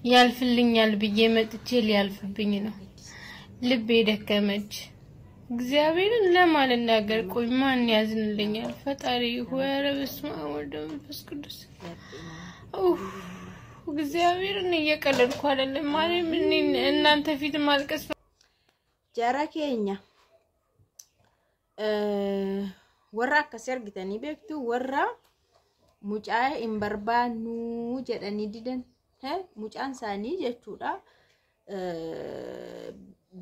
ያልፍልኛል ብዬ መጥቼ ሊያልፍብኝ ነው። ልቤ ደከመች። እግዚአብሔርን ለማን ልናገር? ቆይ ማን ያዝንልኛል? ፈጣሪ ሆይ፣ ኧረ በስመ አብ ወወልድ ወመንፈስ ቅዱስ። ኡፍ፣ እግዚአብሔርን እየቀለድኩ አይደለም። ማርያም እኔ እናንተ ፊት ማልቀስ Jara keenya warra akkasii argitanii beektu, warra mucaa hin barbaannu jedhanii didan, mucaan isaanii jechuudha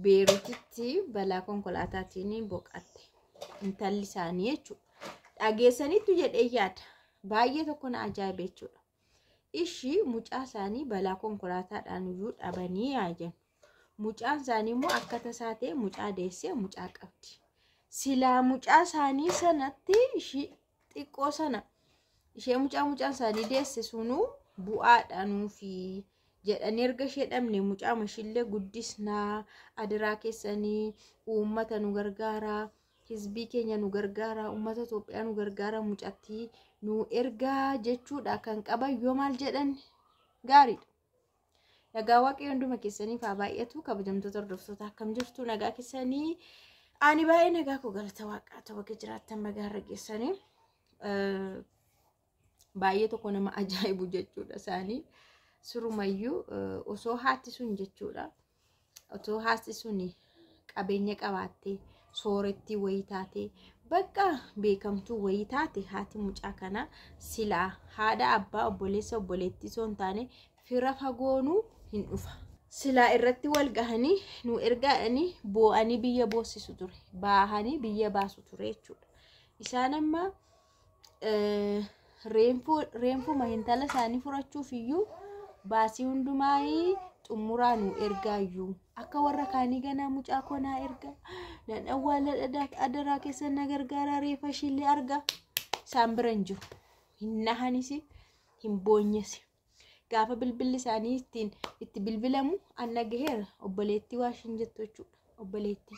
Beerutitti balaa konkolaataatiin boqatte intalli isaanii jechuudha. Dhageessaniittu jedhee yaada. Baay'ee tokko na ajaa'ibe jechuudha. Ishii mucaa isaanii balaa konkolaataadhaan iyyuu dhabanii yaa jennu. Mucaan isaanii immoo akka tasaa ta'e mucaa deessee mucaa qabdi. Silaa mucaa isaanii sanatti ishii xiqqoo sana ishee mucaa mucaan isaanii deesse sunuu bu'aadha nuufi jedhanii, erga ishee dhabne mucaa ishiillee guddisnaa, adiraa keessanii uummata nu gargaaraa, hizbii keenya nu gargaaraa, uummata Itoophiyaa nu gargaaraa, mucattii nu ergaa jechuudha kan qaban yoo maal jedhan gaariidha. Nagaa Waaqayyo hunduma keessaniif haa baay'atu. Kabajamtoota hordoftoota, akkam jirtu? Nagaa keessanii? Ani baay'ee nagaa koo, galata Waaqaa ta'u. Bakka jiraattan bagaa irra geessanii. Baay'ee tokko nama ajaa'ibu jechuudha isaanii. Sirumayyuu osoo haati sun jechuudha. Osoo haati sun qabeenya qabaattee, soorettii wayii taate, bakka beekamtuu wayii taate, haati mucaa kanaa silaa haadha, abbaa, obboleessa, obboleettii osoo hin taane fira fagoonuu hin dhufa. Silaa irratti wal gahanii nu ergaadhanii boo'anii biyya boossisu ture. Baahanii biyya baasu ture jechuudha. Isaan amma reenfuma intala isaanii furachuuf iyyuu baasii hundumaa xumuraa nu ergaayyuu. Akka warra kaanii ganaa mucaa koo naa ergaa. Nan awwaala, adaraa keessan na gargaaraa, reefa ishiillee argaa. Isaan bira hin jiru. Hin nahanis, hin boonyes. Gaafa bilbilli isaanii ittiin itti bilbilamu anna gaheera obboleettii waa ishiin jettu jechuudha. Obboleettii.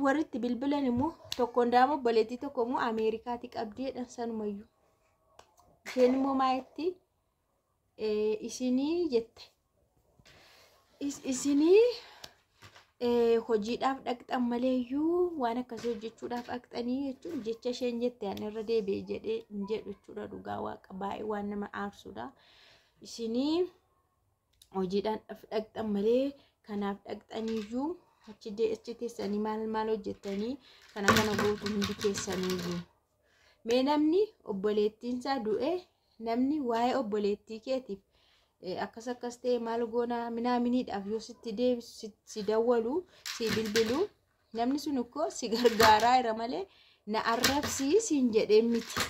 Warri itti bilbilan immoo tokkoon daama obboleettii tokko immoo Ameerikaatti qabdii jedhan sanumayyuu. Isheen immoo maayetti isinii jette. Isinii hojiidhaaf dhaqxan maleeyyuu waan akkasii hojjechuudhaaf dhaqxanii jechuun jecha isheen jette ani irra deebi'e jedhee hin jedhu jechuudha, dhugaa Waaqa baay'ee waan nama aarsudha. Isinii hojiidhaan dhaqxan malee kanaaf dhaqxaniyyuu achi teessanii maal maal hojjettanii kana kana gootu hundi keessaniyyuu. Mee namni obboleettiin isaa du'e, namni waa'ee obboleettii keetiif akkas akkas ta'e maal goonaa minaaminiidhaaf yoo sitti deebisu, si dawwalu, si bilbilu, namni sun ikkoo si gargaaraa jira malee na arrabsii siin jedhee miti.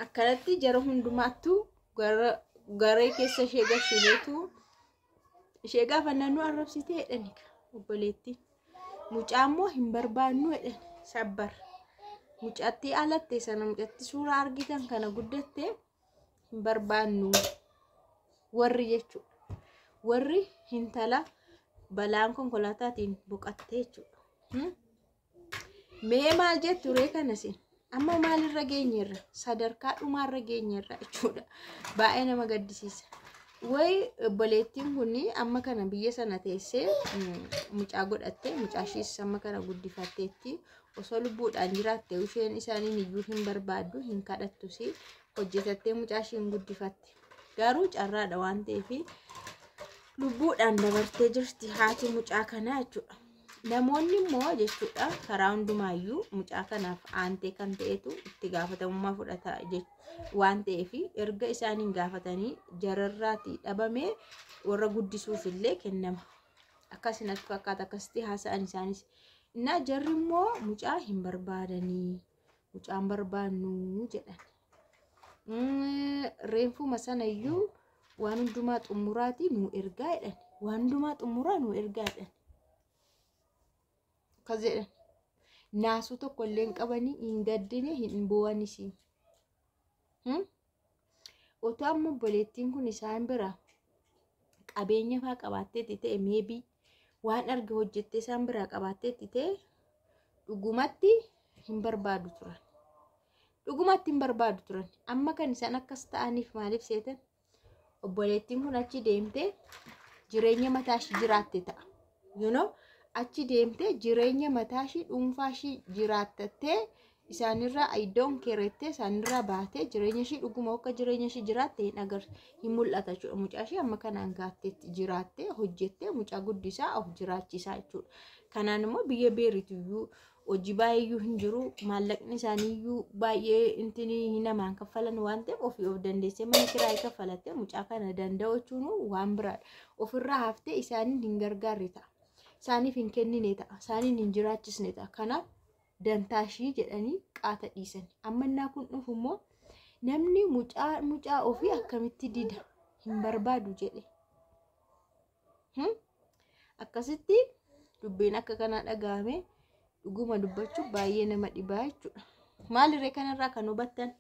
Akkanatti jara hundumaattuu garee keessa ishee gashineetu ishee gaafannaan nu arrabsitee jedhani obboleettii. Mucaa immoo hin barbaannu jedhan sabbar. Mucattii alatte sana, mucattii suuraa argitan kana guddatte hin barbaannu warri jechuudha. Warri intala balaan konkolaataatiin boqatte jechuudha. Mee maal jettu ree kanasin? Amma maalirra geenyerra? Sadarkaa dhumaarra geenyerra jechuudha. Baay'ee nama gaddisiisa. Wayi obboleettiin kun amma kana biyya sana teessee mucaa godhatte, mucaa ishees amma kana guddifatteetti. Osoo lubbuudhaan jiraatte isheen isaaniin iyyuu hin barbaaddu, hin kadhattus, hojjetattee mucaa isheen guddifatte. Garuu carraadha waan ta'eef lubbuudhaan dabartee jirti haati mucaa kanaa jechuudha. Namoonni immoo jechuudha karaa hundumaayyuu mucaa kanaaf aantee kan ta'etu itti gaafatamummaa fudhata waan ta'eef, erga isaaniin gaafatanii jararraatii dhabamee warra guddisuuf illee kennama. Akkasinatti fakkaata, akkasitti haasa'an isaanis. Innaa jarri immoo mucaa hin barbaadanii, mucaan barbaannu jedhan. Reenfuma sanayyuu waan hundumaa xumuraatii nu ergaa jedhan. Waan hundumaa xumuraa nu ergaa jedhan. Akkas jedhan. Naasuu tokko illee hin qabanii, hin gaddine, hin boo'anis. Otoo amma obboleettiin kun isaan bira qabeenya faa qabaatteetti ta'e, meebii waan arge hojjettee isaan biraa qabaatteetti ta'e, dhugumatti hin barbaadu turan. Dhugumatti hin barbaadu turan. Amma kan isaan akkas ta'aniif maaliif seetan? Obboleettiin kun achi deemtee jireenya mataa ishii jiraatte ta'a. You know? Achi deemtee jireenya mataa ishii dhuunfaa ishii jiraattattee isaanirraa iddoon keerettee isaanirraa baatee jireenya ishii dhuguma akka jireenya ishii jiraatte hin agar hin mul'ata jechuudha. Mucaa ishii amma kanaan gaatteetti jiraattee hojjettee mucaa guddisaa of jiraachisaa jechuudha. Kanaan immoo biyya beeritu hojii baay'eeyyuu hin jiru, maallaqni isaaniiyyuu baay'ee intinii namaan kaffalan waan ta'eef ofii of dandeessee mana kiraayii kaffalattee mucaa kana danda'u jechuun waan biraadha. Ofirraa haftee isaaniin hin gargaarre ta'a. Isaaniif hin kennine ta'a. Isaaniin hin jiraachisne ta'a. Kanaaf dantaa ishii jedhanii qaata dhiisan. Amma innaa kun dhufu immoo namni mucaa ofii akkamitti dida hin barbaadu jedhe. Akkasitti dubbiin akka kanaa dhaga'ame dhuguma dubbachuuf baay'ee nama dhibaa jechuudha. Maalirree kanarraa kan hubattan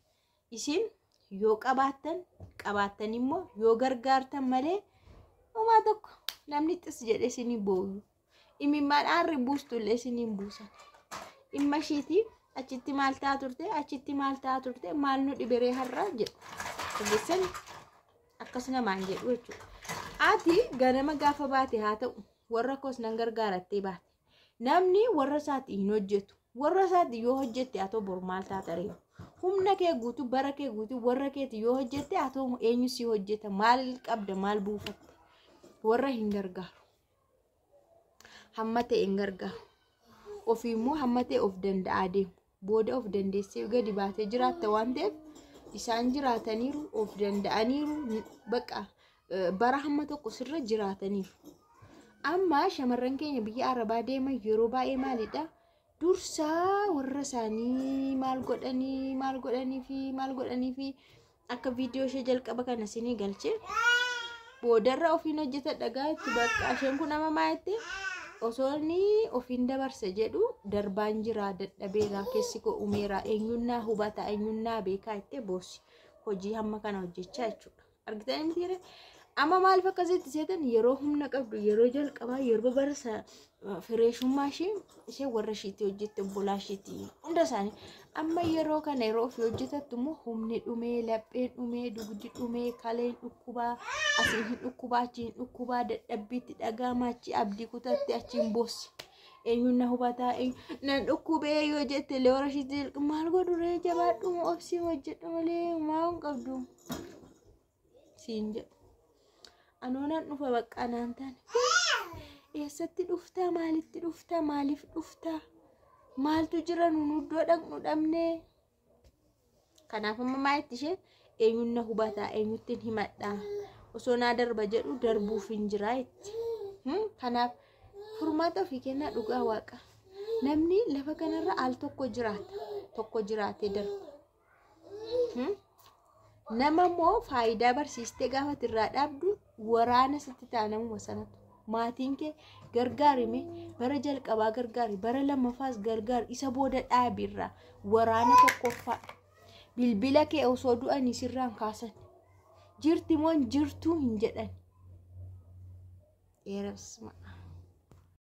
isin yoo qabaattan qabaattan immoo yoo gargaartan malee homaa tokko namni xis jedhee isinii booyu. Imimmaan aarri buustullee isiniin buusan. Dhimma ishiitii achitti maal ta'aa turte achitti maal ta'aa turte maal nu dhiberee har'aa jedhu. Dhageessan akkas namaan jedhu jechuudha. Ati ganama gaafa baate haa ta'u warra koos nan gargaarattee baate. Namni warra isaati hin hojjetu. Warra isaati yoo hojjette haa ta'u bor maal taata ree? Humna kee guutuu bara kee guutuu warra keeti yoo hojjette haa ta'u eenyu si hojjeta maal qabda maal buufatte? Warra hin gargaaru. Hamma ta'e hin gargaaru. Ofii immoo hamma ta'e of danda'aa deemu. Booda of dandeessee gadi baatee jiraatta waan ta'eef isaan jiraataniiru of danda'aniiru bakka bara hamma tokko sirra jiraataniiru. Amma shamarran keenya biyya Arabaa deeman yeroo baay'ee maalidha? Dursaa warra isaanii maal godhanii maal godhanii fi maal godhanii fi akka viidiyoo ishee jalqaba kana isinii galchee boodarra ofiin hojjetadha gaatti bakka isheen kun amma maal osoo inni ofiin dabarsa jedhu darbaan jira dadhabeera keessi koo umeera eenyunnaa hubata eenyunnaa beekaa jettee boossi hojii hamma kana hojjechaa jechuudha. Argitanii mitiire? Amma maaliif akkasitti seetan yeroo humna qabdu yeroo jalqabaa yeroo bara fireeshummaa ishee warra ishiitti hojjette obbolaa ishiitti hunda isaanii amma yeroo kana yeroo ofii hojjetattu immoo humni dhumee lapheen dhumee dugdi dhumee kaleen dhukkubaa asiin hin dhukkubaa achiin dhukkubaa dadhabbiitti dhaga'ama achi abdii kutatte achiin boossi eenyuun na hubataa nan dhukkubee yoo jette illee warra ishiitti maal godhu ree jabaadhu obsii hojjedhu malee maa hin qabdu siin jedhu. Anoo nan dhufa bakka naan taane. Eessatti dhuftaa? Maalitti dhuftaa? Maaliif dhuftaa? Maaltu jira nuun iddoo dhaqnu dhabnee? Kanaaf amma maalitti isheen eenyuun na hubataa? Eenyuttiin himadhaa? Osoo naa darba jedhu darbuuf hin jiraa jetti. Kanaaf furmaata ofii kennaa dhugaa waaqa. Namni lafa kanarra al tokko jiraata. Tokko jiraatee darba. Nama immoo faayidaa barsiistee gaafa irraa dhaabdu waraana sitti ta'a namuma sanatu. Maatiin kee gargaarime bara jalqabaa gargaari bara lammaffaas gargaari isa booda dhaabi irraa waraana tokkoffaa bilbila kee osoo du'anii sirraan kaasan jirti moo hin jirtuu hin jedhan. Eerabsima.